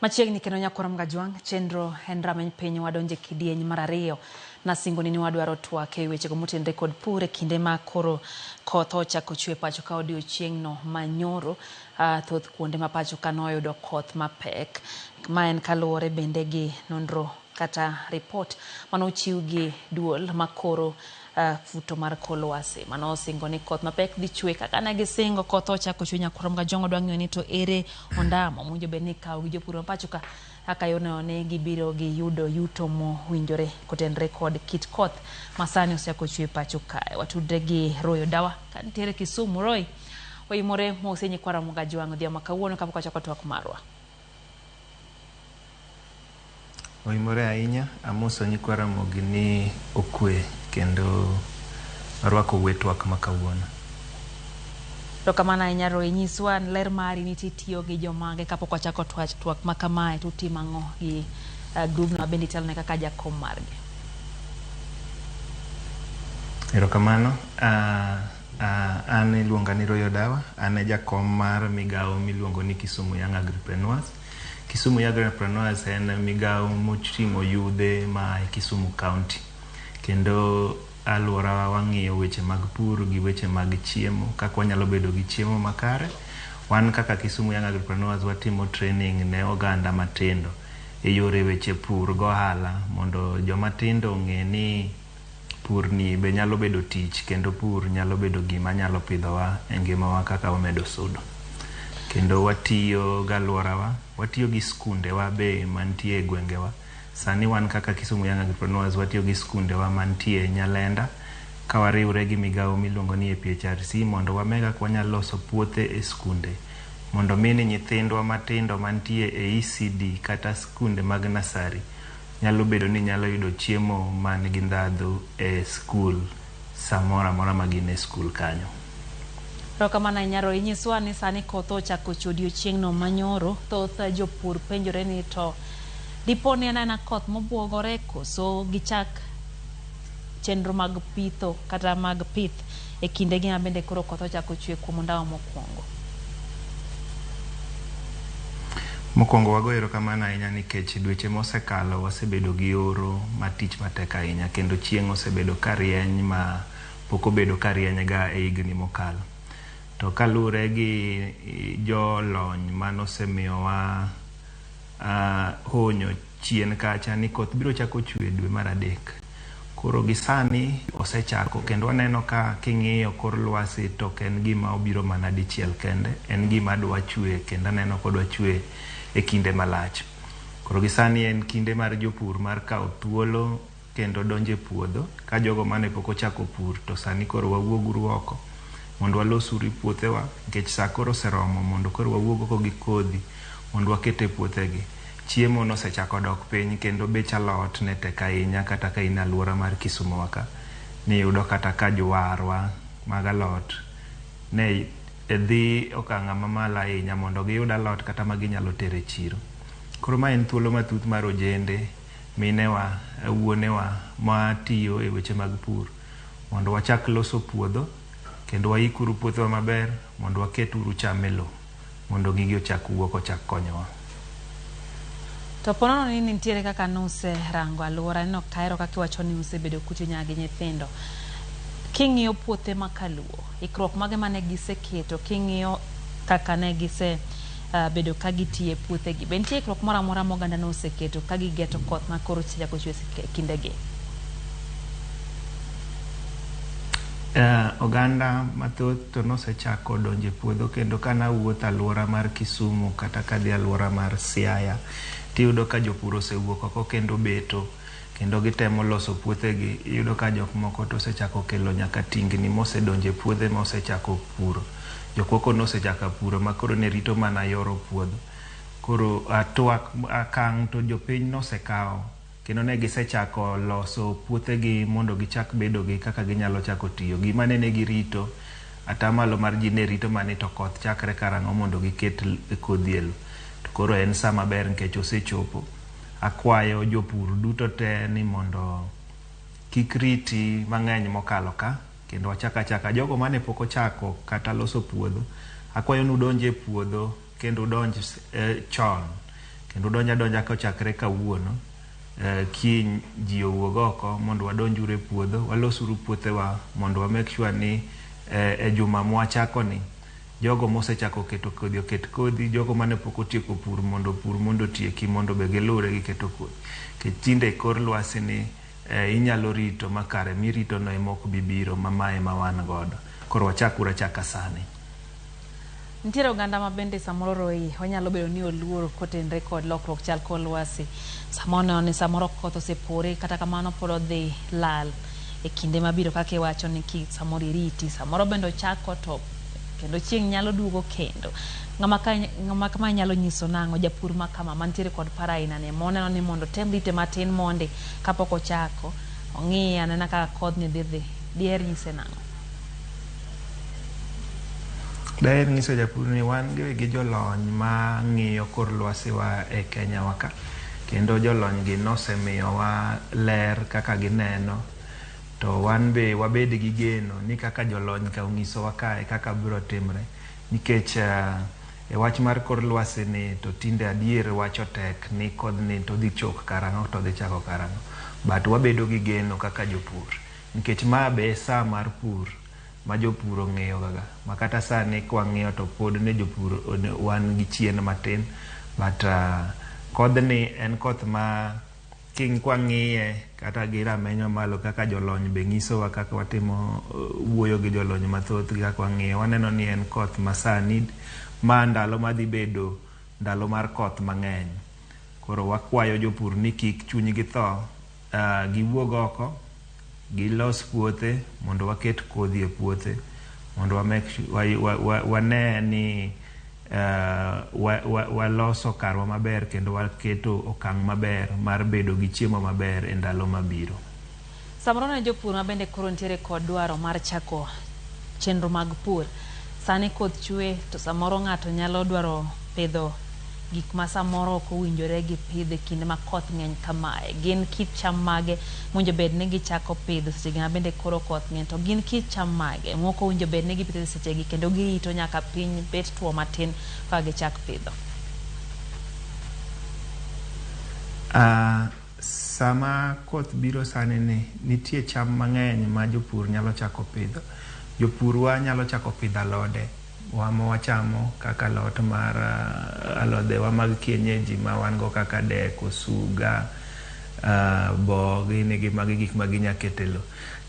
Machiegni kendo nyakwar Mgajwang', chenro en rameny piny wadonje kidieny mar ariyo. Nasingoni ni wadwaro twak e wechego motenore kod pur e kinde ma koro koth ochako chwe pacho ka odiochieng'no manyoro. Thoth kuonde ma pacho ka noyudo koth mapek. Ma en kaluwore bende gi nonro kata ripot manochiw gi duol makoro futo mar kor lwasi mano osingo ni koth mapek dhi chwe kaka ne gisingo koth ochako chwe nyakwar Mgajwang' wadwa ng'eyo ni to ere ondamo mowinjo bed ni ikawo gi jopur ma pacho ka kaka yorno ni gibiro giyudo yuto mowinjore kotenore kod kit koth masani osechako chwe pacho kae. Watudre gi Roy Odawa kantiere Kisumu. Roy, oimore mose nyikwa Ramogi Ajwang' odhiambo ma kawuono kapok wachako twak marwa. Oimore ahinya, amoso nyikwa Ramogi ni okwe kendo arwako we twak ma kawuono. Erokamano ahinya Roy, nyiswa ler mari ni titiyo gi jomage kapok wachako twak ma kamae to utimo ang'o gi grubno ma bende itelone kaka jakom margi. Erokamano. An iluonga ni Roy Odawa, an e jakom mar migawo miluongo ni Kisumu Young Agripreneurs. Kisumu Young Agripreneurs en migawo moting'o yudhe ma e Kisumu County. Kendo alworawa wang'iyo weche mag pur gi weche mag chiemo, kaka wanyalo bedo gi chiemo makare. Wan kaka Kisumu Young Agripreneurs watimo training ne oganda matindo e yore weche pur gohala mondo joma tindo ong'e ni pur ni be nyalo bedo tich kendo pur nyalo bedo gima nyalo pidhowa e ngimawa kaka wamedo sudo. Kendo watiyo galworawa, watiyo gi skundewa be mantie e gwengewa. Sani wan kaka Kisumu Young Agripreneurs watiyo gi skundewa mantie Nyalenda ka wariwre gi migawo miluongo ni APHRC mondo wame kaka wanyalo loso puothe e skunde mondo mi ni nyithindwa matindo mantie e ECD kata skunde mag nasari nyalo bedo ni nyalo yudo chiemo man gi ndhadhu e skul samoro amora ma gin e skul kanyo. Erokamano ahinya Roy, nyiswa ni sani koth ochako chwe odiochieng'no manyoro, thoth jopur penjore ni to dipo ni en aena koth mobuogore koso gichak chenro mag pitho kata mag pith e kindegi ma bende koro koth ochako chwe kuom ondawa mokwongo. Mokwongo wago erokamano ahinya nikech dweche mosekalo wasebedo gi oro matich matek ahinya kendo chieng' osebedo ka rieny ma pok obedo ka rieny ga e higni mokalo. To kaluwore gi jolony manosemiyowa honyo chien kacha ni koth biro chako chwe dwe mar adek. Koro gi sani osechako kendo waneno ka king'iyo kor lwasi to ok en gima obiro mana dichiel kende, en gima dwa chwe kendo aneno kodwa chwe e kinde malach. Koro gi sani en kinde mar jopur mar kawo thuolo kendo donjo e puodho ka jogo mane pok ochako pur to sani koro wawuog uru oko mondo walos uru puothewa nikech sa koro oseromo mondo koro wawuog oko gi kodhi mondo waket e puothegi. Chiemo nosechako dok piny kendo bech alot ne tek ahinya kata ka in e alwora mar Kisumu wa ka. Niyudo kata ka jowarwa mag alot ne dhi okang' mamalo ahinya mondo giyud alot kata ma ginyalo tero e chiro. Koro ma en thuolo mathuth mar ojende, minewa, wuonewa matiyo e weche mag pur mondo wachak loso puodho kendo waik uru puothewa maber mondo waket uru cham e lowo mondo gigi ochak wuok ochak konyowa. To ponono ni nitiere kaka nuserango alwora neno kahero kaka iwacho ni usebedo kutiyo nyaka gi nyithindo. King'iyo puothe ma kaluo, ikruok mage mane giseketo king'iyo kaka ne gise bedo ka gitiyo e puothegi. Be nitie ikruok moro amora ma oganda noseketo ka gigeto koth ma koro osechako chwe e kindegi? Oganda mathoth to nosechako donjo e puodho kendo kana wuotho alwora mar Kisumu kata kadhi alwora mar Siaya tiyudo ka jopur osewuok oko kendo beto kendo gitemo loso puothegi. Iyudo ka jok moko to osechako kelo nyaka tingni mosedonjo e puothe mosechako puro. Jok moko nosechako puro ma koro ne rito mana yoro puodho. Koro twak akang' to jopiny nosekawo kendo ne gisechako loso puothegi mondo gichak bedo gi kaka ginyalo chako tiyo. Gima nene girito, atamalo mar ji ne rito mana ni to koth chakre karang'o mondo giket kodhi e lowo. To koro en sa maber nikech osechopo. Akwayo jopur duto te ni mondo kik riti mang'eny mokalo ka kendo wachak achaka. Jogo mane pok ochako kata loso puodho, akwayo ni udonj e puodho kendo udonj chon. Kendo donjo adonja kochakre kawuono, kiny ji owuog oko mondo wadonj uru e puodho, walosuru puothewa mondo wa make sure ni e juma mwachako ni jogo mosechako keto kodhi oket kodhi, jogo mane pok otieko pur mondo opur mondo otieki mondo be gilure gi keto kodhi. Nikech tinde kor lwasi ni inyalo rito ma kare mirito no ema ok bi biro ma mae ema wan godo. Koro wachak uru achaka sani. Nitiere oganda ma bende samoro Roy onyalo bedo ni oluor kotenre kod lokruok chal kor lwasi. Sama oneno ni samoro koth osepore kata kamano pod odhi lal e kinde mabiro kaka iwacho ni ki samoro iriti samoro bende ochako to kendo chieng' nyalo duogo kendo. Ng'ama ka ng'ama kama nyalo nyiso nang'o japur ma kama mantiere kod paro aina ni moneno ni mondo otem rite matin mondi kapok ochako ong'i anena kaka kodhni dhi dhi. Diher nyise nang'o? Daher nyiso japur ni wan gi jolony ma ng'iyo kor lwasi wa e Kenya wa ka. Kendo jolony gi nosemiyowa ler kaka gineno to wan be wabed gi geno ni kaka jolony ka onyisowa kae kaka biro timre. Nikech e wach mar kor lwasi ni to tinde adier wacho tek ni kodhni to dhi chok karang'o to dhi chako karang'o. But wabedo gi geno kaka jopur. Nikech ma be e saa mar pur ma jopur ong'eyo ga ma kata sani kwang'iyo to pod ne jopur wan gi chien matin but kodhni en koth ma kwang'iye kata gi rameny mamalo kaka jolony be nyisowa kaka watimo wuoyo gi jolony mathoth gi kaka wang'iye waneno ni en koth ma sani ma ndalo madhi bedo ndalo mar koth mang'eny. Koro wakwayo jopur ni kik chunygi tho, giwuog oko gilos puothe mondo waket kodhi e puothe mondo wa make sure, wane ni waloso karwa maber kendo waketo okang' maber mar bedo gi chiemo maber e ndalo mabiro. Samoro ne jopur ma bende koro nitiere kod dwaro mar chako chenro mag pur. Sani koth chwe to samoro ng'ato nyalo dwaro pidho gik ma samoro ok owinjore gi pidho e kinde ma koth ng'eny kamae. Gin kit cham mage mowinjo bed ni gichako pidho seche ma bende koro koth ng'eny to gin kit cham mage mok owinjo bed ni gipidho e sechegi kendo girito nyaka piny bet tuo matin ka gichak pidho. Sama koth biro sani ni nitie cham mang'eny ma jopur nyalo chako pidho. Jopurwa nyalo chako pidho alode wa ma wachamo kaka alot mar alodewa mag kienyeji ma wan go kaka dek, osuga, bo gini gi magi gik ma ginya keto e lo.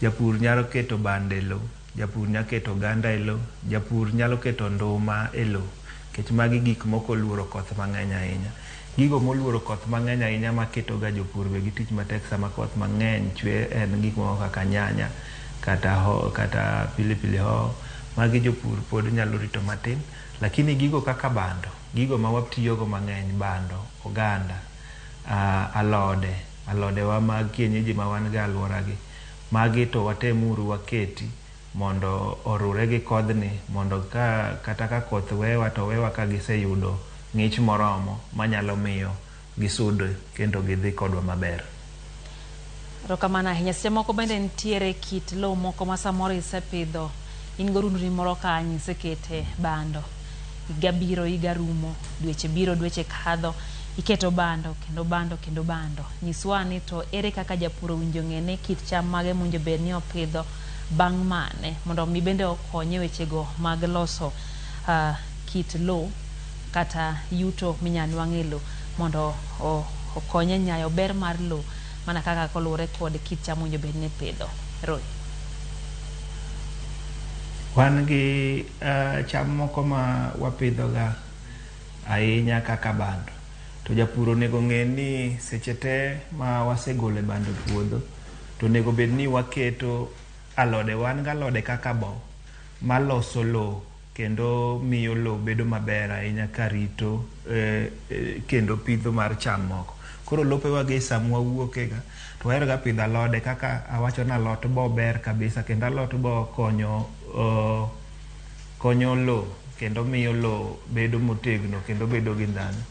Japur nyalo keto bando e lo, japur nyalo keto oganda e lo, japur nyalo keto nduma e lo nikech magi gik mok oluoro koth mang'eny ahinya. Gigo moluoro koth mang'eny ahinya maketo ga jopur be gi tich matek sama koth mang'eny chwe en gik moko kaka nyanya kata pilipili hoho. Magi jopur pod nyalo rito matin. Lakini gigo kaka bando, gigo ma watiyogo mang'eny, bando, oganda, alode, alodewa mag kienyeji ma wan go e alwora gi, magi to watemuru waketi mondo orure gi kodhni mondo ka kata ka koth wewa to wewa ka giseyudo ng'ich moromo manyalo miyo gisud kendo gidhi kodwa maber. Erokamano ahinya. Seche moko bende nitiere kit lowo moko ma samoro isepidho, in gorundni moro kanyo isekete bando. Higa biro, higa rumo, dweche biro, dweche kadho, iketo bando kendo bando kendo bando. Nyiswa ni to ere kaka japur owinjo ng'e ni kit cham mage mowinjo bed ni opidho bang' mane mondo mi bende okonye wechego mag loso kit lowo kata yuto minya nwang' e lowo mondo okonye nyayo ber mar lowo mana kaka koluwore kod kit cham mowinjo bed ni ipidho. Roy. Wan gi cham moko ma wapidhoga ahinya kaka bando. To japur onego ng'e ni seche te ma wasegolo bando e puodho to onego bed ni waketo alode. Wan gi alode kaka bo maloso lowo kendo miyo lowo bedo maber ahinya karito kendo pitho mar cham moko. Koro lopewa gi sama wawuoke ga to wahero ga pidho alode kaka awacho ni alot bo ber kabisa kendo alot bo konyo konyo lowo kendo miyo lowo bedo motegno kendo bedo gi ndhadhu.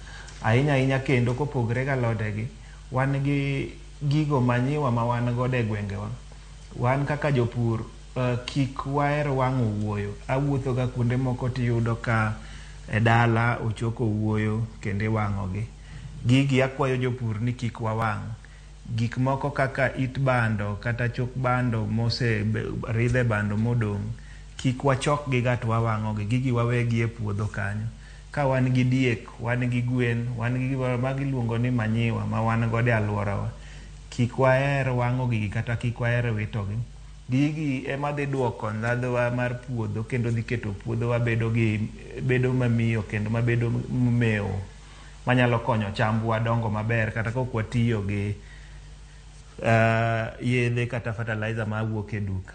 Ahinya ahinya kendo kopogre gi alode gi, wan gi gigo manyiwa ma wan godo e gwengewa. Wan kaka jopur kik waher wang'o owuoyo. Awuotho ga kuonde moko tiyudo ka e dala ochok owuoyo kendo iwang'o gi. Gigi akwayo jopur ni kik wawang'. Gik moko kaka it bando kata chok bando mose ridhe bando modong', kik wachok gi ga to wawang'o gi. Gigi wawegi e puodho kanyo. Ka wan gi diek, wan gi gwen, wan gi gimoro ma giluongo ni manyiwa ma wan godo e alworawa, kik waher wang'o gigi kata kik waher wito gi. Gigi ema dhi duoko ndhadhuwa mar puodho kendo dhi keto puodhowa bedo gi bedo mamiyo kendo mabedo momewo manyalo konyo chambwa dongo maber kata kok watiyo gi yedhe kata fertilizer mawuok e duka.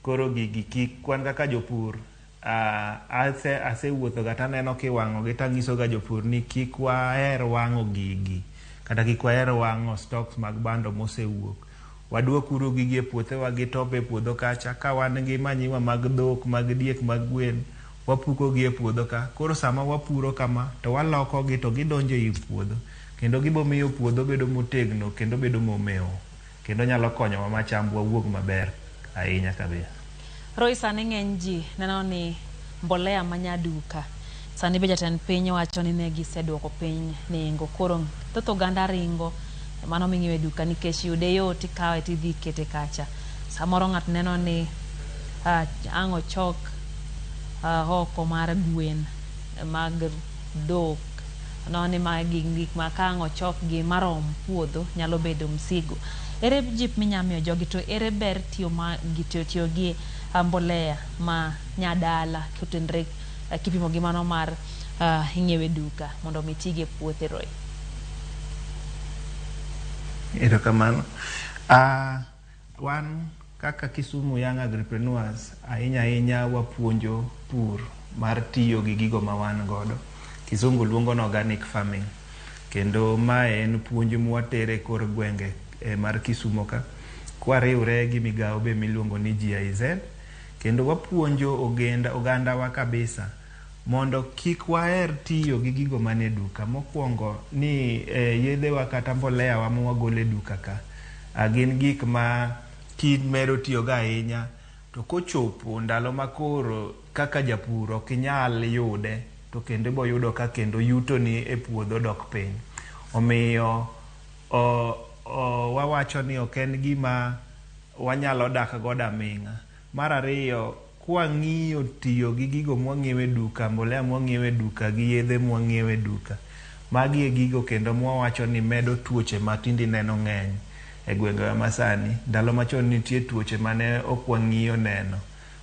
Koro gigi kik wan kaka jopur asewuotho ga taneno kiwang'o gi tang'iso ga jopur ni kik waher wang'o gigi kata kik waher wang'o stocks mag bando mosewuok. Waduok uru gigi e puothewa gitop e puodho kacha. Ka wan gi manyiwa mag dhok, mag diek, mag gwen, wapuko gi e puodho ka. Koro sama wapuro kama to waloko gi to gidonjo ei puodho kendo gibo miyo puodho bedo motegno kendo bedo momewo kendo nyalo konyowa ma chambwa wuog maber ahinya kabisa. Roy, sani ng'eny ji neno ni mbolea manyaduka sani be jatend piny wacho ni ne giseduoko piny nengo, koro thoth oganda ringo mano ming'iewo e duka nikech yude yot, ikawe tidhi ikete kacha. Samoro ng'ato neno ni ang' ochok oko mar gwen mag dhok, neno ni magi gik ma ka ang' ochokgi marom puodho nyalo bedo msigo. Ere jip minya miyo jogi to ere ber tiyo ma tiyo gi mbolea ma nyadala kotenre kipimo gi mano mar ing'iewe duka mondo mi tigi e puothe, Roy? Erokamano. Wan kaka Kisumu Young Agripreneurs ahinya ahinya wapuonjo pur mar tiyo gi gigo ma wan godo. Kizungu luongo ni organic farming. Kendo mae en puonj mwatere kor gwenge mar Kisumo ka. Kwariwre gi migawo be miluongo ni GIZ. Kendo wapuonjo ogandawa kabisa mondo kik waher tiyo gi gigo manie duka. Mokwongo ni yedhewa kata mbolea wa mwagolo e duka ka gin gik ma kimedo tiyogo ahinya to kochopo ndalo ma koro kaka japur ok inyal yude to kendo iboyudo ka kendo yutoni e puodho dok piny. Omiyo wawacho ni ok en gima wanyalo dak godo aming'a. Mar ariyo, kwang'iyo tiyo gi gigo mwang'iewo e duka, mbolea mwang'iewo e duka gi yedhe mwang'iewo e duka, magi e gigo kendo mwawacho ni medo tuoche ma tinde ineno ng'eny e gwengewa masani. Ndalo machon nitie tuoche mane ok wang'iyo neno.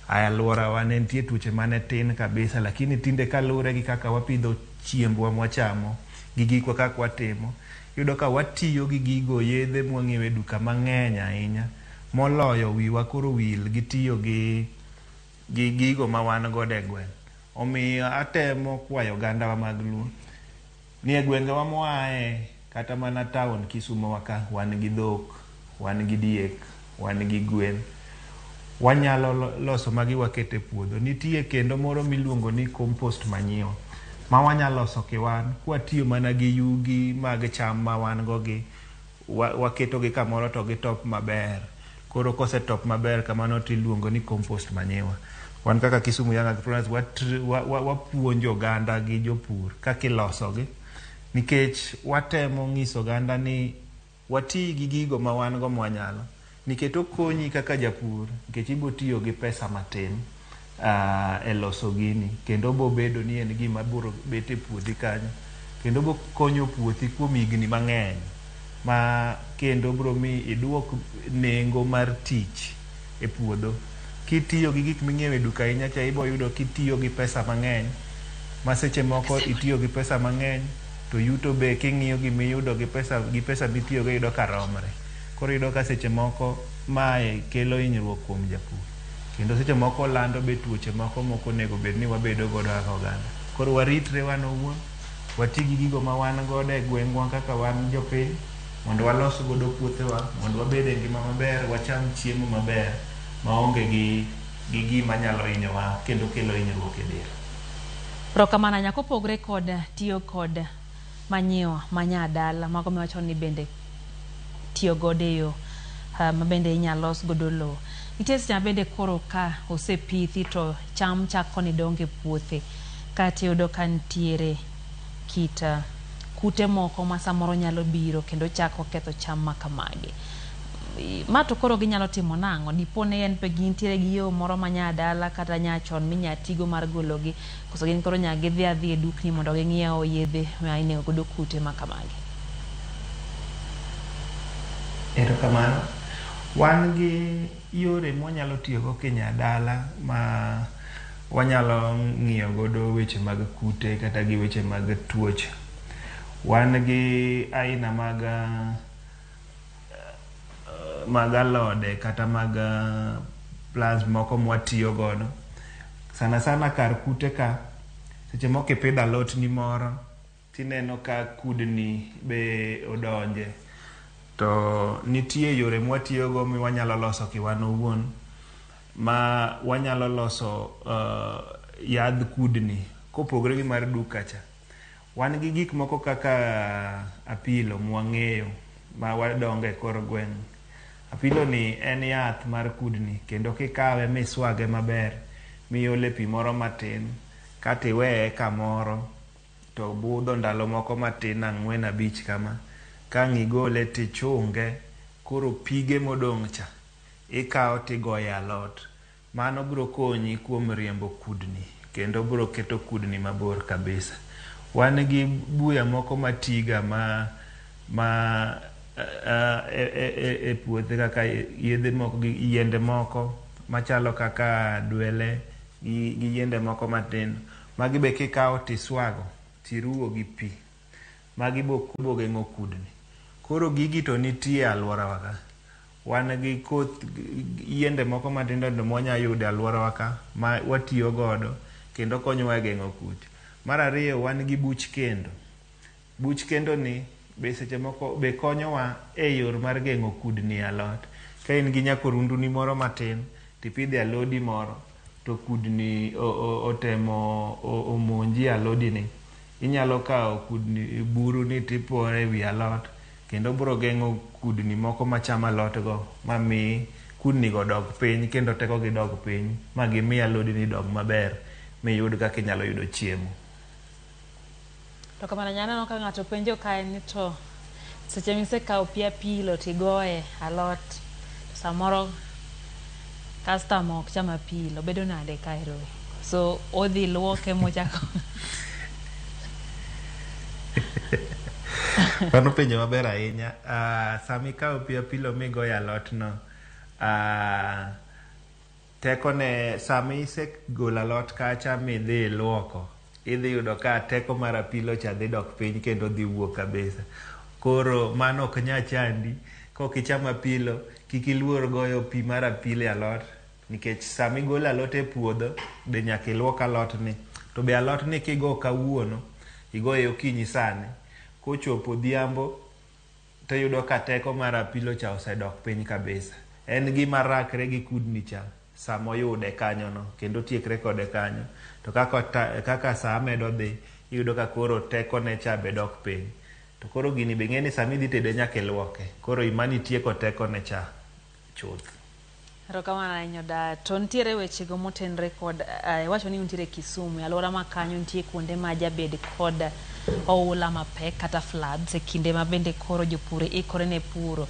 E alworawa ne nitie tuoche mane tin kabisa, lakini tinde kaluwore gi kaka wapidho chiembwa mwachamo gi gikwa kaka watimo, iyudo ka watiyo gi gigo yedhe mwang'iewo e duka mang'eny ahinya moloyo wiwa koro wil gi tiyo gi gigo ma wan godo e gweng'. Omiyo atemo kwayo ogandawa mag Luo ni e gwengewa mwae kata mana town Kisumo wa ka wan gi dhok, wan gi diek, wan gi gwen. Wanyalo loso magi waket e puodho. Nitie kendo moro miluongo ni compost manure ma wanyalo loso kiwan kwatiyo mana gi yugi mag cham ma wan go gi waketo gi kamoro to gitop maber. Koro kosetop maber kamano tiluongo ni compost manure. Wan kaka Kisumu Young Agripreneurs wapuonjo oganda gi jopur kaka ilosogi nikech watemo ng'iso oganda ni wati gi gigo ma wan go mwanyalo nikech okonyi kaka japur nikech ibo tiyo gi pesa matin e loso gini kendo obo bedo ni en gima biro bet e puothi kanyo kendo obo konyo puothi kuom higni mang'eny ma kendo biro mi iduok nengo mar tich e puodho. Kitiyo gi gik ming'iewo e duka ahinya cha ibo yudo kitiyo gi pesa mang'eny ma seche moko itiyo gi pesa mang'eny to yuto be king'iyo gimiyudo gi pesa mitiyogo iyudo ka romre. Koro iyudo ka seche moko mae kelo hinyruok kuom japur. Kendo seche moko lando be tuoche moko mok onego bed ni wabedo godo kaka oganda. Koro waritre wan owuon, wati gi gigo ma wan godo e gweng'wa kaka wan jopiny mondo walos godo puothewa, mondo wabed e ngima maber, wacham chiemo maber maonge gi gima nyalo hinyowa kendo kelo hinyruok e del. Erokamano ahinya. Kopogore kod tiyo kod manyiwa manyadala, mago miwacho ni bende tiyo godo e yo ma bende inyalo los godo lowo. Nitie seche ma bende koro ka osepithi to cham chako ni dongo e puothe kaeto iyudo ka nitiere kit kute moko ma samoro nyalo biro kendo chako ketho cham ma kamagi. Ma to koro ginyalo timo nang'o? Dipo ni en pe gintiere gi yo moro ma nyadala kata nyachon minya tigo mar gologi, koso gin koro nyaka gidhi adhi e dukni mondo ging'iew yedhe ma inego godo kute ma kamagi? Erokamano. Wan gi yore mwanyalo tiyogo kinyadala ma wanyalo ng'iyo godo weche mag kute kata gi weche mag tuoche. Wan gi aina mag mag alode kata mag plants moko mwatiyo godo. Sana sana kar kute ka, seche moko ipidho alotni moro, tineno ka kudni be odonje. To nitie yore mwatiyogo miwanyalo loso kiwan owuon, ma wanyalo loso yadh kudni kopogore gi mar duka cha. Wan gi gik moko kaka apilo mwang'eyo ma wadongo e kor gweng'. Apilo ni en yath mar kudni kendo kikawe miswage maber miole pi moro matin kata iweye kamoro to budho ndalo moko matin ang'wen abich kama, kang' igole tichunge, koro pige modong' cha ikawo tigoye alot. Mano biro konyi kuom riembo kudni kendo biro keto kudni mabor kabisa. Wan gi buya moko matiga ma ma e puothe kaka yedhe moko gi yiende moko machalo kaka dwele gi yiende moko matindo. Magi be kikawo tiswago tiruwo gi pi. Magi bo geng'o kudni. Koro gigi to nitie e alworawa ka. Wan gi koth yiende moko matindo tindo mwanya yudo e alworawa ka ma watiyo godo kendo konyowa e geng'o kute. Mar ariyo wan gi buch kendo. Buch kendo ni be seche moko be konyowa e yor mar geng'o kudni e alot. Ka in gi nyakorundu ni moro matin tipidhe alodi moro to kudni otemo omonji alodi ni, inyalo kawo kudni buru ni tipore e wi alot kendo biro geng'o kudni moko machamo alot go mami kudni go dog piny kendo teko gi dog piny ma gimi alodi ni dog maber miyud kaka inyalo yudo chiemo. To kamano aneno ka ng'ato penjo kae ni to seche misekawo pi apilo tigoye alot, samoro customer ok cham apilo, bedo nade kae Roy? So odhi luoke mochako Mano penjo maber ahinya. Sama ikawo pi apilo migoyo alot no, tekone sama isegolo alot kacha midhi iluoko, idhi yudo ka teko mar apilo cha dhi dok piny kendo dhi wuok kabisa. Koro mano ok nya chandi. Kok ichamo apilo, kik iluor goyo pi mar apilo e alot, nikech sama igolo alot e puodho, be nyaka iluok alotni. To be alotni kigo kawuono, igoye okinyi sani, kochopo odhiambo, tiyudo ka teko mar apilo cha osedok piny kabisa. En gima rakre gi kudni cha sama oyude kanyono, kendo tiekre kode kanyo. To kaka saa medo dhi, iyudo ka koro tekone cha be dok piny. To koro gini be ng'e ni sama idhi tede nyaka iluoke. Koro imani tieko tekone cha chuth. Erokamano ahinya Oda. To nitiere wechego motenre kod iwacho ni untiere Kisumu, e alwora ma kanyo nitie kuonde ma jabed kod oula mapek kata floods e kinde ma bende koro jopur ikore ne puro.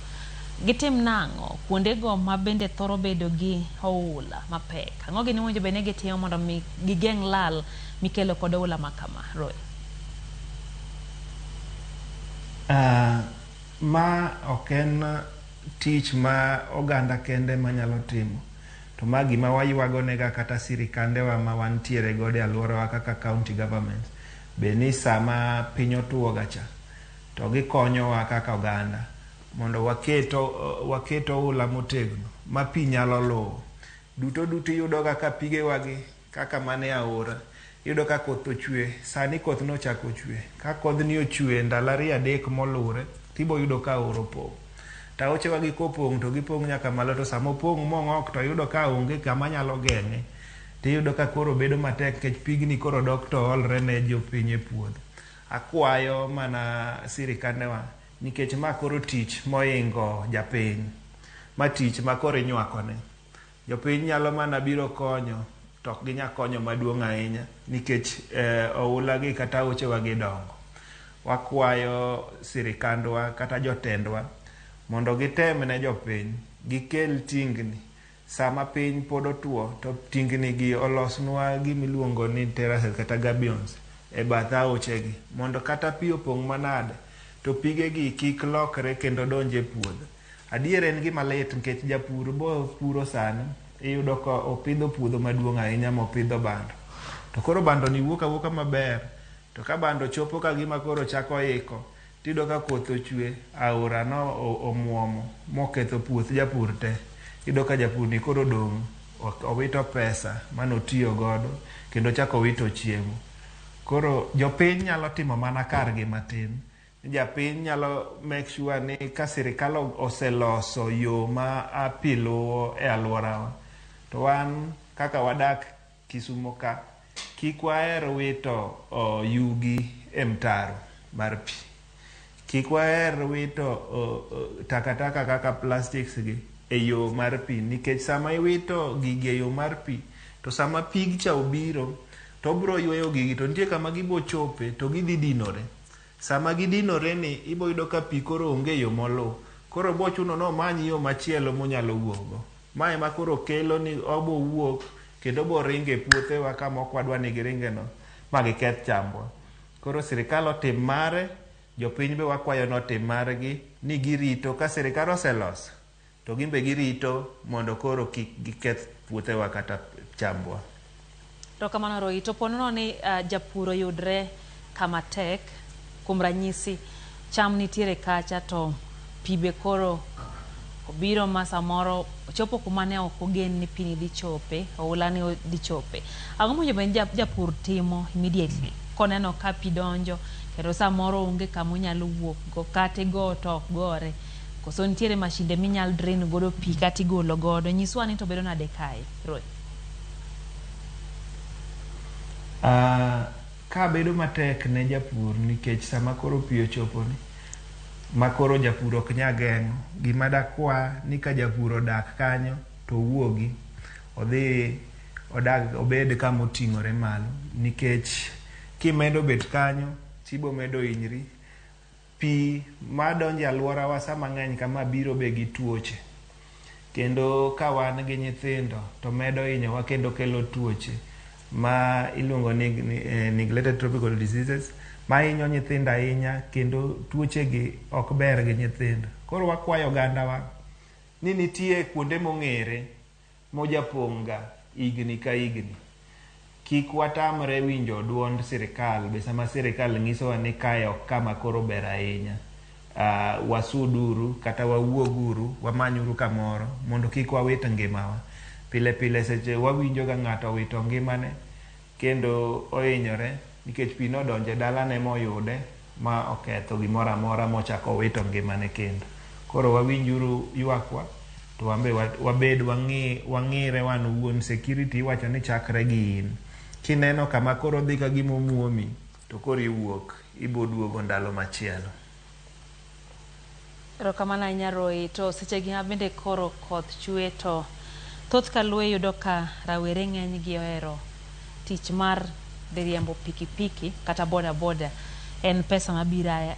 Gitim nang'o kuondego ma bende thoro bedo gi oula mapek? Ang'o gini mowinjo bed ni gitimo mondo mi gigeng' lal mikelo kod oula ma kama, Roy? Ma ok en tich ma oganda kende manyalo timo. To ma gima waywago nega kata sirikandewa ma wantiere godo e alworawa kaka county government. Be ni sama piny otuo ga cha, to gikonyowa kaka oganda mondo waket oula motegno ma pi nyalo luwo. Duto duto iyudo ga ka pigewagi kaka mane aora, iyudo ka koth ochwe, sani koth nochako chwe. Ka kodhni ochwe ndalo ariyo adek moluwre, tibo yudo ka aora opong'. To aochewagi kopong' to gipong' nyaka malo, to sama opong' mong'ok to yudo ka onge kama nyalo geng'e. Tiyudo ka koro bedo matek nikech pigni koro dok to olre ne jopiny e puodho. Akwayo mana sirikandewa nikech ma koro tich moingo japiny. Ma tich ma koro inywakone. Jopiny nyalo mana biro konyo to ok ginyal konyo maduong' ahinya nikech oula gi kata aochewa gi dongo. Wakwayo sirikandwa kata jotendwa mondo gitem ne jopiny, gikel tingni. Sama piny pod otuo to tingni gi olosnwa gimiluongo ni terraces kata gabions e bath aochegi mondo kata pi opong' manade to pigegi kik lokre kendo donj e puodho. Adier en gima lit nikech japur bo puro sani iyudo ka opidho puodho maduong' ahinya mopidho bando. To koro bando ni wuok awuoka maber to ka bando chopo ka gima koro chako iko tiyudo ka koth ochwe aora no omuomo moketho puoth japur te. Iyudo ka japur ni koro odong' owito pesa manotiyo godo kendo ochako owito chiemo. Koro jopiny nyalo timo mana kargi matin. Japiny nyalo make sure ni ka sirikal oseloso yo ma pi luwo e alworawa, to wan kaka wadak Kisumo ka, kik waher wito yugi e mtaro mar pi. Kik waher wito takataka kaka plastics gi e yo mar pi nikech sama iwito gigi e yo mar pi to sama pig cha obiro to obro yweyo gigi to nitie kama gibo chope to gidhi dinore. Sama gidinore ni ibo yudo ka pi koro onge yo moluw. Koro bo chuno ni omany yo machielo monyalo wuok go. Ma ema koro kelo ni obo wuok kendo obo ringo e puothewa kama ok wadwa ni giringe no ma giketh chambwa. Koro sirikal otim mare, jopiny be wakwayo ni otim margi ni girito ka sirikal oseloso to gin be girito mondo koro kik giketh puothewa kata chambwa. Erokamano Roy. To ponono ni japur oyudre kama tek, kuom ranyisi cham nitiere kacha to pi be koro obiro ma samoro ochopo kuma ne ok ogen ni pi ni dhi chope, oula ni dhi chope. Ang'o mowinjo bed ni japur timo immediately koneno ka pi donjo kendo samoro onge kama onyalo wuok go kata igo to ok gore. Koso nitiere mashinde minyal drain godo pi kata igolo godo. Nyiswa ni to bedo nade kae, Roy? Ka bedo matek ne japur nikech sama koro pi ochoponi ma koro japur ok nyal geng'o, gima dakwa ni ka japur odak kanyo to owuogi odhi odag obed kama oting'ore malo nikech kimedo bet kanyo tibo medo hinyri. Pi madonjo e alworawa sama ng'eny kama biro be gi tuoche. Kendo ka wan gi nyithindo to medo hinyowa kendo kelo tuoche ma iluongo ni neglected tropical diseases ma hinyo nyithindo ahinya kendo tuoche gi ok ber gi nyithindo. Koro wakwayo ogandawa ni nitie kuonde mong'ere mojapong' ga higni ka higni. Kik watamre winjo duond sirikal be sama sirikal nyisowa ni kae ok kama koro ber ahinya. Wasuduru kata wawuoguru wamanyuru kamoro mondo kik wawit ngimawa. Pile pile seche wawinjo ga ng'ato owito ngimane kendo ohinyore nikech pi nodonjo e dalane moyude ma oketho gimoro amora mochako owito ngimane kendo. Koro wawinjuru ywakwa to wan be wabed wang'ire wan owuon. Security iwacho ni chakre gi in. Kineno kama koro dhi ka gima omuomi to koro iwuok ibo duogo ndalo machielo. Erokamano ahinya Roy. To sechegi ma bende koro koth chwe to thoth kaluo iyudo ka rawere ng'eny gi ohero tich mar dhi riembo pikipiki kata boda boda. En pesa mabiro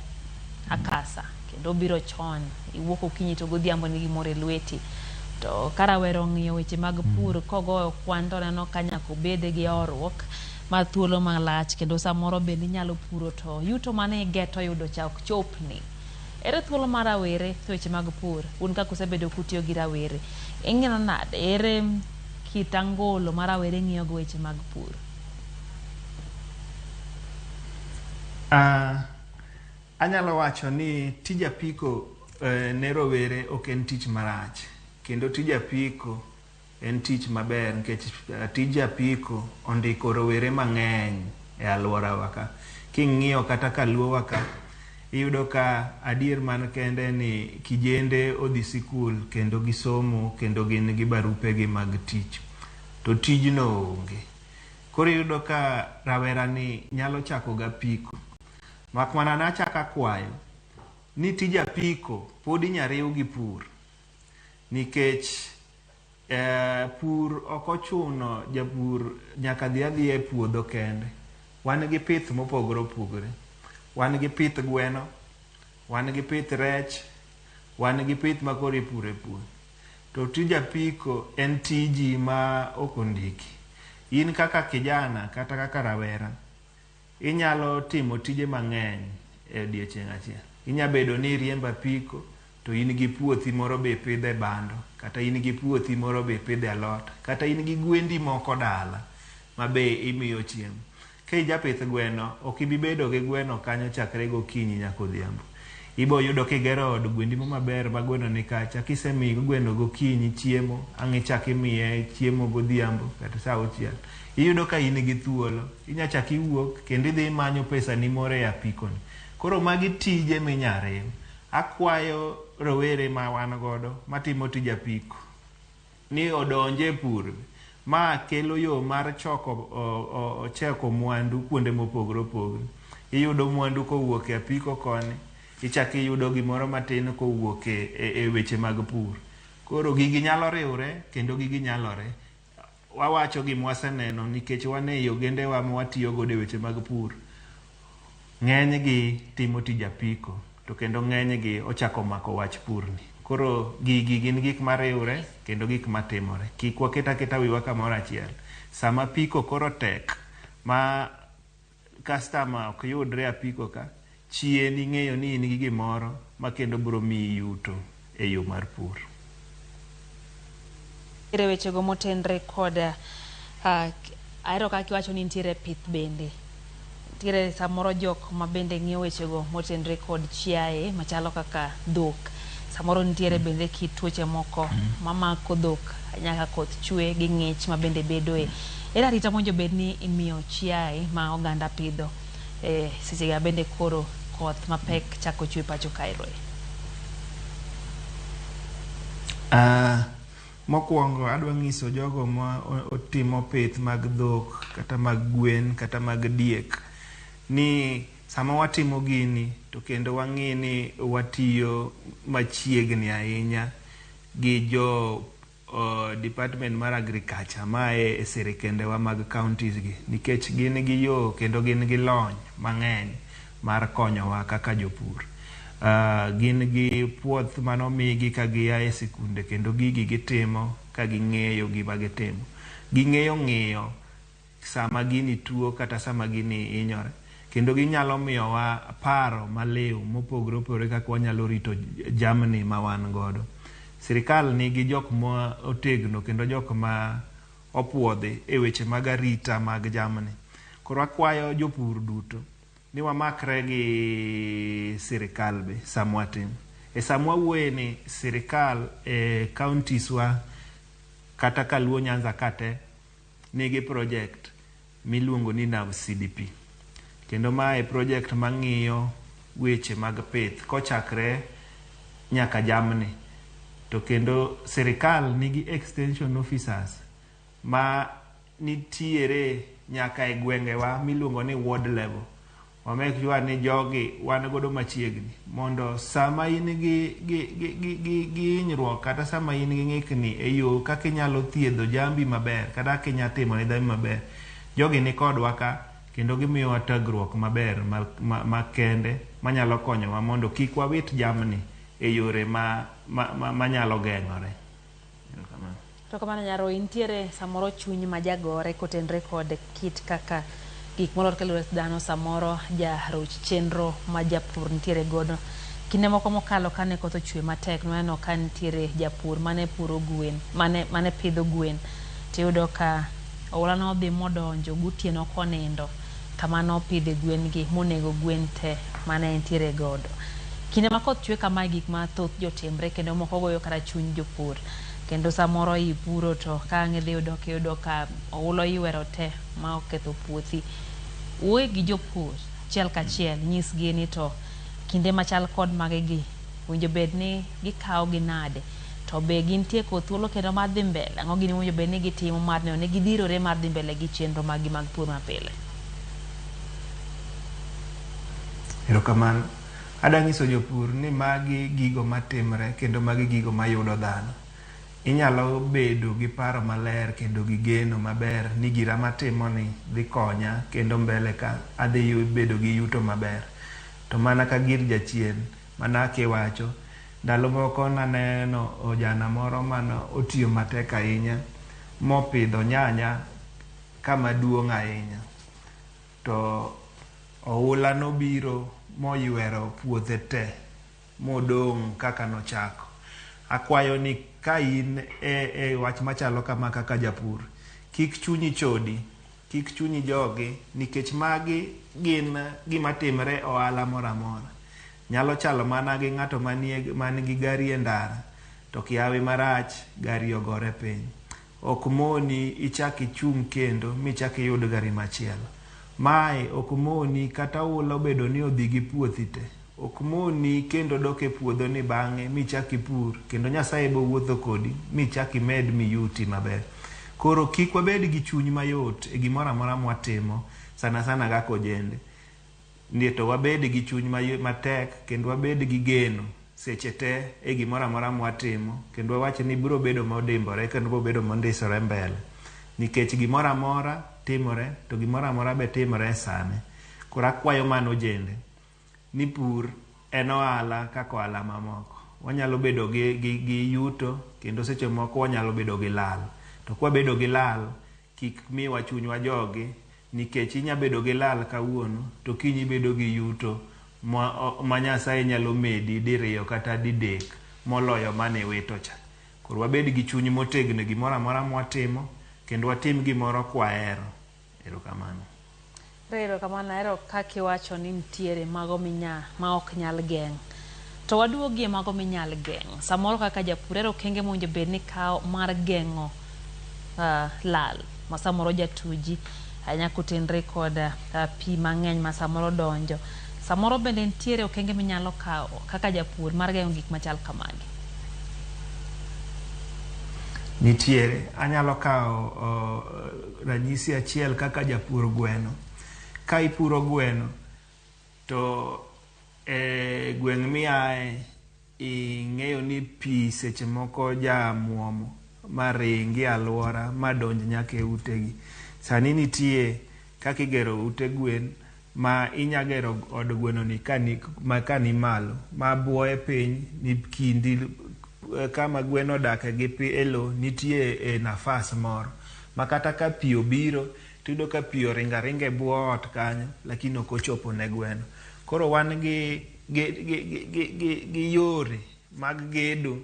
akasa kendo obiro chon. Iwuok okinyi to godhiambo ni gimoro e lweti. To ka rawera ong'iyo weche mag pur kogoyo kwan to oneno ka nyaka obed gi horuok mar thuolo malach kendo samoro bende inyalo puro to yuto mane igeto yudo cha ok chopni. Ere thuolo mar rawere e weche mag pur? Un kaka usebedo kutiyo gi rawere, ing'ino nade? Ere kit angolo ma rawere ng'iyo go weche mag pur? Anyalo wacho ni tij apiko ne rowere ok en tich marach kendo tij apiko en tich maber nikech tij apiko ondiko rowere mang'eny e alworawa ka. King'iyo kata kaluowa ka, iyudo ka adier man kende ni kijende odhi sikul kendo gisomo kendo gin gi barupegi mag tich to tijno onge. Koro iyudo ka rawera ni nyalo chako gapiko. Mak mana nachako akwayo ni tij apiko pod inya riw gi pur nikech pur ok ochuno japur nyaka dhi adhiya e puodho kende. Wan gi pith mopogore opogore. Wan gi pith gweno, wan gi pith rech, wan gi pith ma koro ipuro e puodho. To tij apiko en tiji ma ok ondiki. In kaka kijana kata kaka rawera, inyalo timo tije mang'eny e odiechieng' achiel. Inya bedo ni iriembo apiko to in gi puothi moro be ipidhe bando, kata in gi puothi moro be ipidhe alot, kata in gi gwendi moko dala ma be imiyo chiemo. Ka ijapith gweno, ok ibi bedo gi gweno kanyo chakre gokinyi nyaka odhiambo. Ibo yudo kigero od gwendi mo maber ma gweno ni kacha, kisemiyo gweno gokinyi chiemo, ang' ichak imiye chiemo godhiambo kata saa auchiel. Iyudo ka in gi thuolo, inya chak iwuok kendo idhi imanyo pesani moro e apiko ni. Koro magi tije minya riw. Akwayo rowere ma wan godo matimo tij apiko ni odonje e pur. Ma kelo yo mar choko mwandu kuonde mopogore opogore. Iyudo mwandu kowuok e apiko koni, ichak iyudo gimoro matin kowuok e weche mag pur. Koro gigi nyalo riwre kendo gigi nyalore. Wawacho gima waseneno nikech wan ei ogendewa ma watiyo godo e weche mag pur. Ng'enygi timo tij apiko to kendo ng'enygi ochako mako wach purni. Koro gigi gin gik mariwre kendo gik matimore. Kik waket aketa wiwa kamoro achiel. Sama apiko koro tek ma customer ok yudre apiko ka, chien ing'eyo ni in gi gimoro ma kendo biro miyi yuto e yo mar pur. Nitiere wechego motenre kod ahero kaka iwacho ni nitiere pith bende. Nitiere samoro jok ma bende ng'iyo wechego motenre kod chiaye machalo kaka dhok. Samoro nitiere bende kit tuoche moko mamako dhok nyaka koth chwe gi ng'ich ma bende bedoe. Ere arita mowinjo bed ni imiyo chiaye ma oganda pidho seche ga bende koro koth mapek chako chwe pacho kae? Mokwongo adwa nyiso jogo ma otimo pith mag dhok kata mag gwen kata mag diek ni sama watimo gini to kendo wang'i ni watiyo machiegni ahinya gi jo department mar agriculture mae e sirikendewa mag counties gi, nikech gin gi yo kendo gin gi lony mang'eny mar konyowa kaka jopur. Gin gi puoth manomigi ka gia e sikunde kendo gigi gitimo ka ging'eyo gima gitimo. Ging'eyo ng'iyo sama gini tuo kata sama gini hinyore, kendo ginyalo miyowa paro maliw mopogore opogore kaka wanyalo rito jamni ma wan godo. Sirikal nigi jok ma otegno kendo jok ma opuodhi e weche mag arita mag jamni. Koro akwayo jopur duto ni wamakre gi sirikal be sama watimo. E sama wawuoye ni sirikal e counties wa kata ka Luo Nyanza ka te nigi project miluongo ni NAV CDP. Kendo mae project mang'iyo weche mag pith kochakre nyaka jamni. To kendo sirikal nigi extension officers ma nitiere nyaka e gwengewa miluongo ni ward level. Wa make sure ni jogi wan godo machiegni mondo sama in gi hinyruok kata sama in gi ng'ikni e yo kaka inyalo thiedho jambi maber kata kaka inya timo ne jambi maber, jogi ni kodwa ka kendo gimiyowa tagruok maber makende manyalo konyowa mondo kik wawit jamni e yore manyalo geng'ore. To kamano Nyaroi, nitiere samoro chuny ma jagore kotenre kod kit kaka gik molor ka lwet dhano samoro jaroch chenro ma japur nitiere godo. Kinde moko mokalo kane koth ochwe matek nwaneno ka nitiere japur mane puro gwen, mane pidho gwen. Tiyudo ka oula nodhi modonjo gotieno konindo kama nopidhe gwen gi monego gwen te mane entiere godo. Kinde ma koth chwe kamae gik mathoth jotimre kendo moko goyo kata chuny jopur. Kendo samoro ipuro to ka ang' idhi yudo kiyudo ka oula oywero te ma oketho puothi. Wuoye gi jopur achiel kachiel, nyisgi ni to kinde machal kod magi gi winjo bed ni gikawo gi nade to be gintie kod thuolo kendo mar dhi mbele. Ang'o gini mowinjo bed ni gitimo mar neno ni gidhirore mar dhi mbele gi chenro mag gi mag pur mapile. Erokamano. Adwa nyiso jopur ni magi gigo matimre kendo magi gigo mayudo dhano. Inyalo bedo gi paro maler kendo gi geno maber ni gira matimoni dhi konya kendo mbele ka adhi bedo gi yuto maber. To mana ka gir jachien, mana kiwacho, ndalo moko naneno ojana moro mane otiyo matek ahinya mopidho nyanya kama duong' ahinya. To oula nobiro moywero puothe te modong' kaka nochako. Akwayo ni ka in e wach machalo kama kaka japur, kik chunyi chodi, kik chunyi jogi, nikech magi gin gima timre ohala moro amora. Nyalo chalo mana gi ng'ato man gi gari e ndara, to kiawi marach, gari ogore piny. Ok moni ichak ichung' kendo michak iyud gari machielo. Mae ok moni kata oula obedo ni odhi gi puothi te. Ok moni kendo dok e puodho ni bang'e michak ipur kendo Nyasaye bo wuotho kodi michak imed miyuti maber. Koro kik wabed gi chuny mayot e gimoro amora mwatimo, sana sana kaka ojende. Ndi to wabed gi chuny matek kendo wabed gi geno seche te e gimoro amora mwatimo kendo wawach ni biro bedo modimbore kendo biro bedo mondisore mbele. Nikech gimoro amora timore to gimoro amora be timore e sane. Koro akwayo mana ojende ni pur en ohala kaka ohala mamoko. Wanyalo bedo gi yuto kendo seche moko wanyalo bedo gi lal. To kwabedo gi lal, kik miwa chunywa jogi, nikech inya bedo gi lal kawuono to kiny ibedo gi yuto ma Nyasaye nyalo medi diriyo kata didek moloyo mane iwito cha. Koro wabed gi chuny motegno e gimoro amora mwatimo kendo watim gimoro kwahero. Erokamano. Erokamano, ahero kaka iwacho ni nitiere mago ma ok nyal geng'. To waduogie mago minyal geng'. Samoro kaka japur ero okenge mowinjo bed ni kawo mar geng'o lal ma samoro jatuji ahinya kotenre kod pi mang'eny ma samoro donjo. Samoro bende nitiere okenge minyalo kawo kaka japur mar geng'o gik machal kamagi. Nitiere. Anyalo kawo ranyisi achiel kaka japur gweno. Ka ipuro gweno to e gweng' miaye ing'eyo ni pi seche moko jamuomo maringi e alwora madonj nyaka e utegi. Sani nitie kaka igero ute gwen ma inya gero od gweno ni ka ni malo ma buoye piny ni kindi kama gweno odake gi pi e lo nitie e nafas moro ma kata ka pi obiro tiyudo ka pi oringo aringa e bwo ot kanyo lakini ok ochopo ne gweno. Koro wan gi yore mag gedo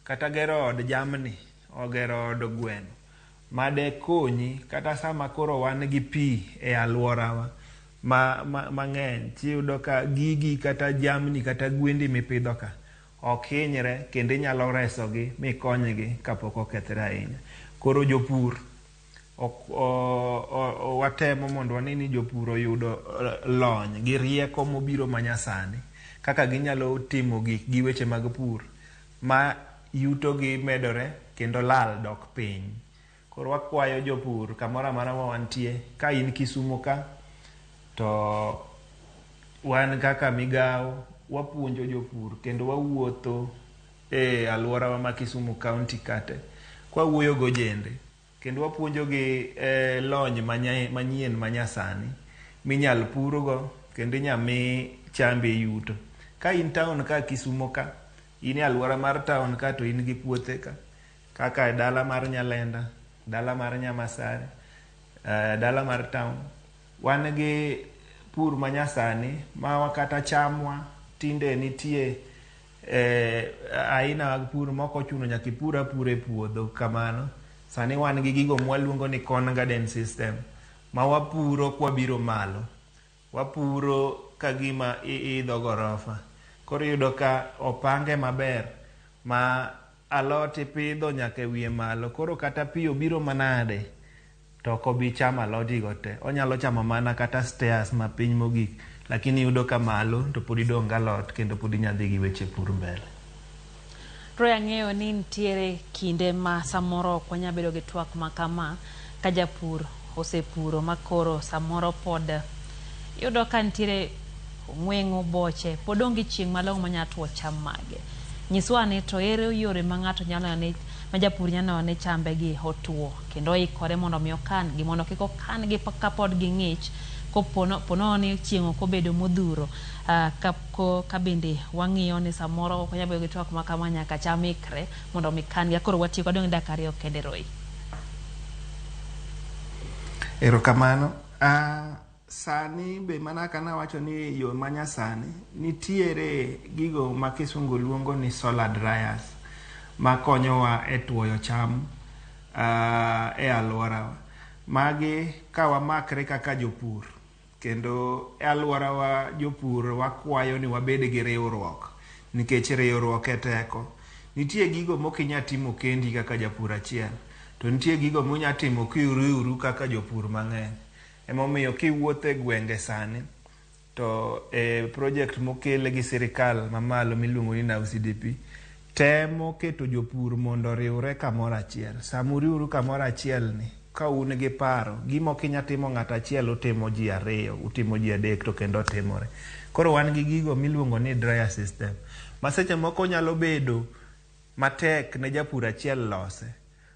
kata gero od jamni, ogero od gweno madekonyi kata sama koro wan gi pi e alworawa mang'eny tiyudo ka gigi kata jamni kata gwendi mipidho ka ok hinyre kendo inyalo resogi mikonygi kapok okethre ahinya. Koro jopur watemo mondo wane ni jopur oyudo lony gi rieko mobiro manyasani kaka ginyalo timo gik gi weche mag pur ma yutogi medore kendo lal dok piny. Koro wakwayo jopur kamoro amora ma wantie, ka in Kisumu ka to wan kaka migawo wapuonjo jopur kendo wawuotho e alworawa ma Kisumu County kate kwawuoyo gojende kendo wapuonjogi lony manyien manyasani minyal purgo kendo inya mi chambi yuto. Ka in town ka Kisumu ka, in e alwora mar town ka to in gi puothe ka kaka e dala mar Nyalenda, dala mar Nyamasare, dala mar town. Wan gi pur manyasani ma kata chamwa tinde nitie aina mag pur mok ochuno nyaka ipur apura e puodho kamano. Sani wan gi gigo mwaluongo ni corn garden system ma wapuro kwabiro malo. Wapuro ka gima iidho gorofa. Koro iyudo ka opange maber ma alot ipidho nyaka e wiye malo. Koro kata pi obiro manade to ok obi chamo alodigo te. Onyalo chamo mana kata stairs ma piny mogik, lakini iyudo ka malo to pod idong' galot kendo pod inya dhi gi weche pur mbele. Roy, ang'eyo ni nitiere kinde ma samoro ok wanyal bedo gi twak ma kama ka japur osepuro ma koro samoro pod iyudo ka nitiere ong'weng'o, boche, pod onge chieng' malong'o manyalo tuo cham mage. Nyiswa ane to ere yore ma ng'ato nyalo neno ni ma japur nyalo neno ni chambe gi otuo kendo oikore mondo mi okan gi mondo kik okan gi kapod ging'ich Kopo ni chieng' ok obedo modhuro, ka bende wang'iyo ni samoro ok wanyal bedo gi twak ma kama nyaka cham ikre mondo mi kan gi. Koro watieko adong' dakika 2 kende Roy. Erokamano. Sani be mana kaka nawacho ni yo manyasani nitiere gigo ma kisungu luongo ni solar dryers makonyowa e tuoyo cham e alworawa. Magi ka wamakre kaka jopur kendo e alworawa jopur wakwayo ni wabed gi riwruok nikech riwruok e teko. Nitie gigo mokinya timo kendi kaka japur achiel, to nitie gigo munya timo kiuriwru kaka jopur mang'eny. Emomiyo kiwuotho e gwenge sani to e project mokel gi sirikal mamalo miluongo ni NAVCDP temo keto jopur mondo oriwre kamoro achiel. Sama uriwru kamoro achiel ni ka un gi paro, gima ok inya timo ng'ato achiel utimo ji 2, utimo ji 3 to kendo timore. Koro wan gi gigo miluongo ni dryer system ma seche moko nyalo bedo matek ne japur achiel lose,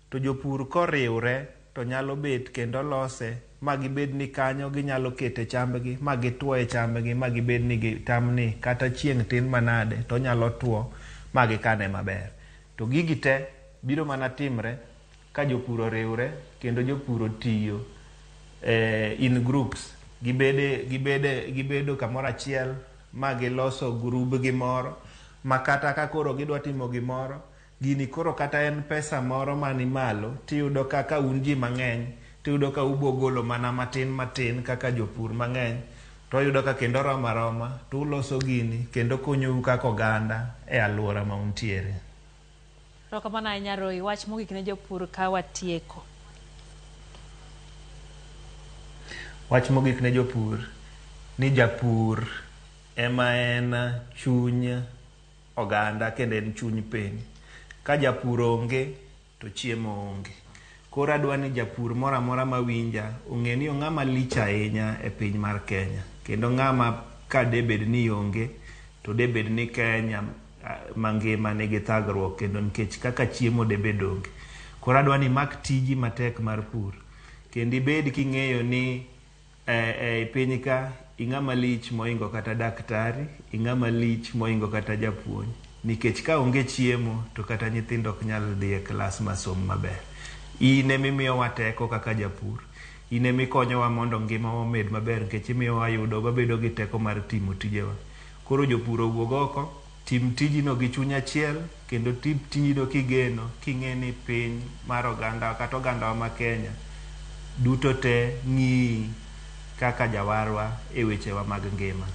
to jopur koriwre to nyalo bet kendo lose ma gibed ni kanyo ginyalo kete chambgi ma gituoye chambgi ma gibed ni gitamni kata chieng' tin manade to nyalo tuo ma gikane maber. To gigi te biro mana timre ka jopur oriwre kendo jopur otiyo in groups, gibedo kamoro achiel ma giloso grubgi moro ma kata ka koro gidwa timo gimoro, gini koro kata en pesa moro mani malo tiyudo kaka un ji mang'eny tiyudo ka ubo golo mana matin matin kaka jopur mang'eny to oyudo ka kendo romo aroma to uloso gini kendo konyou kaka oganda e alwora ma untiere. Erokamano ahinya Roy. Wach mogik ne jopur ka watieko. Wach mogik ne jopur ni japur ema en chuny oganda kendo en chuny piny. Ka japur onge to chiemo onge. Koro adwa ni japur moro amora mawinja ong'e ni ong'ama lich ahinya e piny mar Kenya kendo ng'ama ka debed ni onge to debed ni Kenya mangima nigi thagruok kendo nikech kaka chiemo debed onge. Koro adwa ni imak tiji matek mar pur kendo ibed king'eyo ni e piny ka ing'ama lich moingo kata daktari, ing'ama lich moingo kata japuonj, nikech ka onge chiemo to kata nyithindo ok nyal dhi e klas masom maber. In emimiyowa teko kaka japur, in emikonyowa mondo ngimawa omed maber nikech imiyo wayudo wabedo gi teko mar timo tijewa. Koro jopur owuog oko, tim tijino gi chuny achiel kendo tim tijino kigeno, king'e ni piny mar oganda kata ogandawa ma Kenya duto te ng'iyi kaka jawarwa e wechewa mag ngima.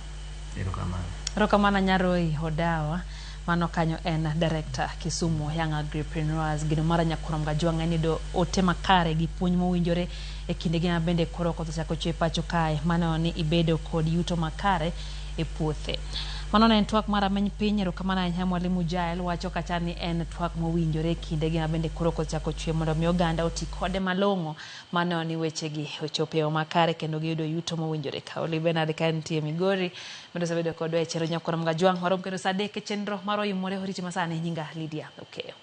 Erokamano. Erokamano Nyaroy Odawa. Mano kanyo en Director Kisumu Young Agripreneurs. Gino mar Nyakurom Gajwang' en yudo ote makare gi puonj mowinjore e kindegi ma bende koro koth osechako chwe pacho kae. Mano ni ibedo kod yuto makare e puothe. Mano ne en twak mar Rameny Piny. Erokamano ahinya Mwalimu Jael wacho kacha ni en twak mowinjore e kindegi ma bende koro koth osechako chwe mondo mi oganda oti kode malong'o. Mano ni wechegi ochopo e yo makare kendo giyudo yuto mowinjore. Kaoli Bernard ka entie Migori bende osebedo kodwa e chenro Nyakurom Gajwang'. Warom kendo saa 3 e chenro mar Oimore. Oriti masani. Nyinga Lydia Okeyo.